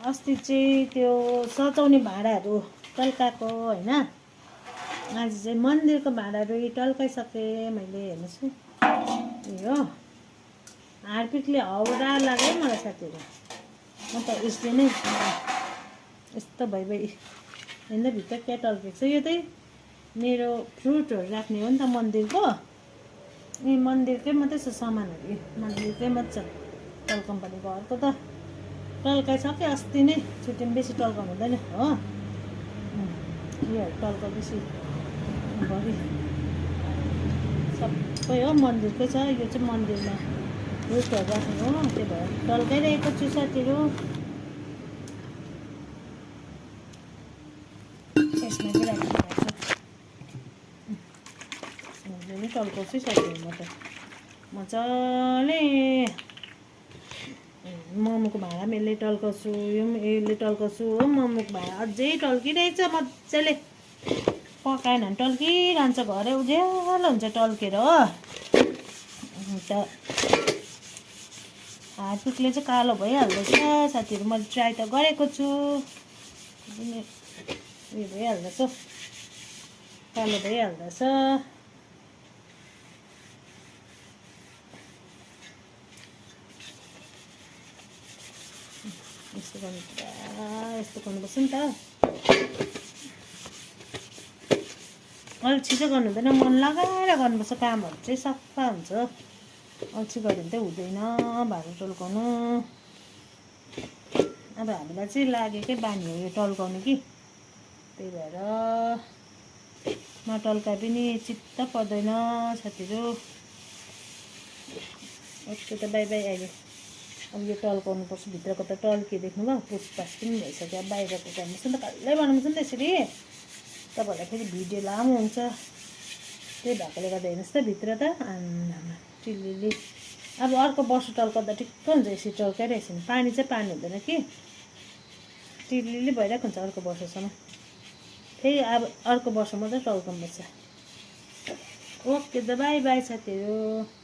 अस्ति चाहिँ त्यो सजाउने भाँडाहरू टल्काएको होइन। आज चाहिँ मन्दिरको भाँडाहरू टल्काइसकेँ मैले। हेर्नुहोस् न यो हार्पिकले हाउडा लाग्यो मलाई साथीहरू। म त उसले नै यस्तो भइ होइन भित्र क्या टल्केको छ। यो चाहिँ मेरो फ्रुटहरू राख्ने हो नि त मन्दिरको। यी मन्दिरकै मात्रै छ सामानहरू, मन्दिरकै मात्रै छ। टल्काउनु पर्ने घरको त टल्काइसक्यो अस्ति नै। छुट्टी पनि बेसी टल्काउनु हुँदैन हो। योहरू टल्काउँदैछु घरि सबै हो मन्दिरकै छ। यो चाहिँ मन्दिरमा फ्रुटहरू राख्ने हो, त्यो भएर टल्काइरहेको छु साथीहरू। यसमा पनि राखिदिएको छु, मजाले टल्काउँछु साथीहरू। म त मजाले मोमोको भाँडा पनि यसले टल्काउँछु, यो पनि यसले टल्काउँछु हो। मोमोको भाँडा अझै टल्किरहेछ मजाले। पकाएन भने टल्किरहन्छ, घरै उज्यालो हुन्छ टल्केर हो। अन्त हार्पिकले चाहिँ कालो भइहाल्दैछ साथीहरू। मैले ट्राई त गरेको छु, उयो भइहाल्दैछ, कालो भइहाल्दैछ। यस्तो गर्नु पुरा यस्तो गर्नुपर्छ नि त। अल्छी चाहिँ गर्नु हुँदैन, मन लगाएर गर्नुपर्छ। कामहरू चाहिँ सफा हुन्छ। अल्छी गऱ्यो भने चाहिँ हुँदैन भाँडा टल्काउनु। अब हामीलाई चाहिँ लागेकै बानी हो यो टल्काउने कि, त्यही भएर नटल्काए पनि चित्त पर्दैन साथीहरू। ओके त बाई बाई। अहिले अब यो टल्काउनु पर्छ, भित्रको त टल्के देख्नुभयो, पुसपास पनि भइसक्यो। अब बाहिरको गर्नुपर्छ नि त, कालै बनाउनुपर्छ नि त यसरी। तपाईँहरूलाई फेरि भिडियो लामो हुन्छ, त्यही भएकोले गर्दा हेर्नुहोस् त भित्र त आम्मामा चिल्लिली। अब अर्को वर्ष टल्काउँदा ठिक्क हुन्छ। यसरी टल्काइरहेछ भने पानी चाहिँ पानी हुँदैन कि, चिल्लिली भइरहेको हुन्छ अर्को वर्षसम्म। फेरि अब अर्को वर्ष मात्रै टल्काउनुपर्छ। ओके त बाई बाई साथीहरू।